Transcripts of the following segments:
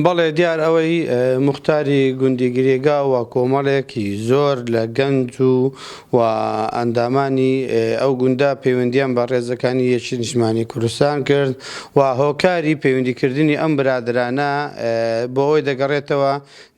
بەڵێ دیار ئەوەی موختاری گوندی گرێگا و کۆمەڵێکی زۆر لە گەنج و و ئەندامانی ئەو گوندە پەیوەندیان بە ڕێزەکانی یەکێتی نیشتمانی کوردستان کرد و هۆکاری پەیوەندیکردنی ئەم برادەرانە بۆ ئەوەی دەگەڕێتەوە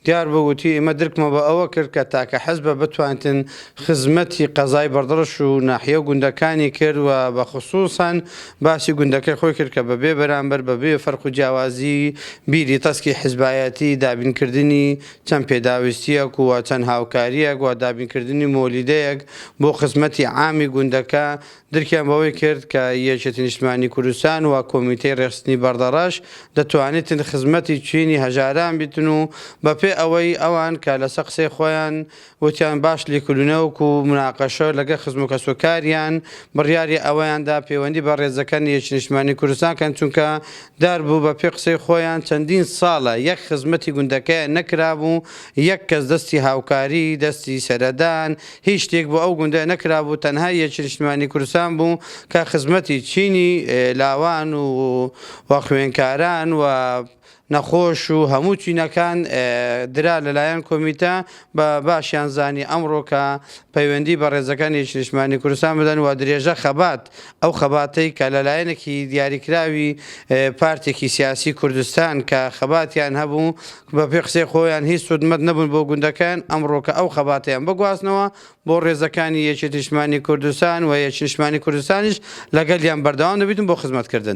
دیار بوو گوتی ئێمە درکمە بە ئەوە کرد کە تاکە حزبە بتوانتن خزمەتی قەزای بەردەڕەش و ناحیە و گوندەکانی کرد و بە خسوسەن باسی گوندەکەی خۆی کرد کە بە بێ بەرامبەر بە بێ فەرق و جیاوازی بیری تەسکی حزبایەتی دابینکردنی چەند پێداویستیەک و چەند هاوکاریەک و دابینکردنی مۆلیدەیەک بۆ خزمەتی عامی گوندەکە درکیان بەوەی کرد کە یەکێتی نیشتمانی کوردستان و کۆمیتەی ڕێکخستنی بەردەڕەش دەتوانیتن خزمەتی چینی هەژاران بیتن و بەپێ ئەوەی ئەوان کە لەسەر قسەی خۆیان وتیان باش لیکولینەوەک و مناقەشە لەگەڵ خزم و کەسوکاریان بڕیاری ئەوەیان دا پەیوەندی بە ڕێزەکانی یەکێتی نیشتمانی کوردستان کەن چونکە دار بوو بە پێ قسەی خۆیان چەندین ساڵە یەک خزمەتی گوندەکەیان نەکرابوو یەک کەس دەستی هاوکاری دەستی سەردان هیچ شتێک بۆ ئەو گوندە نەکرابوو تەنها یەکێتی نیشتمانی کوردستان بوو کە خزمەتی چینی لاوان و و خوێنکاران و نەخۆش و هەموو چینەکان درا لەلایەن کۆمیتە بە باشیان زانی ئەمڕۆ کە پەیوەندی بە ڕێزەکانی یەکێتی نیشتمانی کوردستان بدەن و درێژە خەبات ئەو خەباتەی کە لەلایەنێکی دیاریکراوی پارتێکی سیاسی کوردستان کە خەباتیان هەبوو بە پێ قسەی خۆیان هیچ سوودمەند نەبوون بۆ گوندەکەیان ئەمڕۆ کە ئەو خەباتەیان بگوازنەوە بۆ ڕێزەکانی یەکێتی نیشتمانی کوردستان و یەکێتی نیشتمانی کوردستانیش لەگەلیان بەردەوام دەبیتن بۆ خزمەتکردن.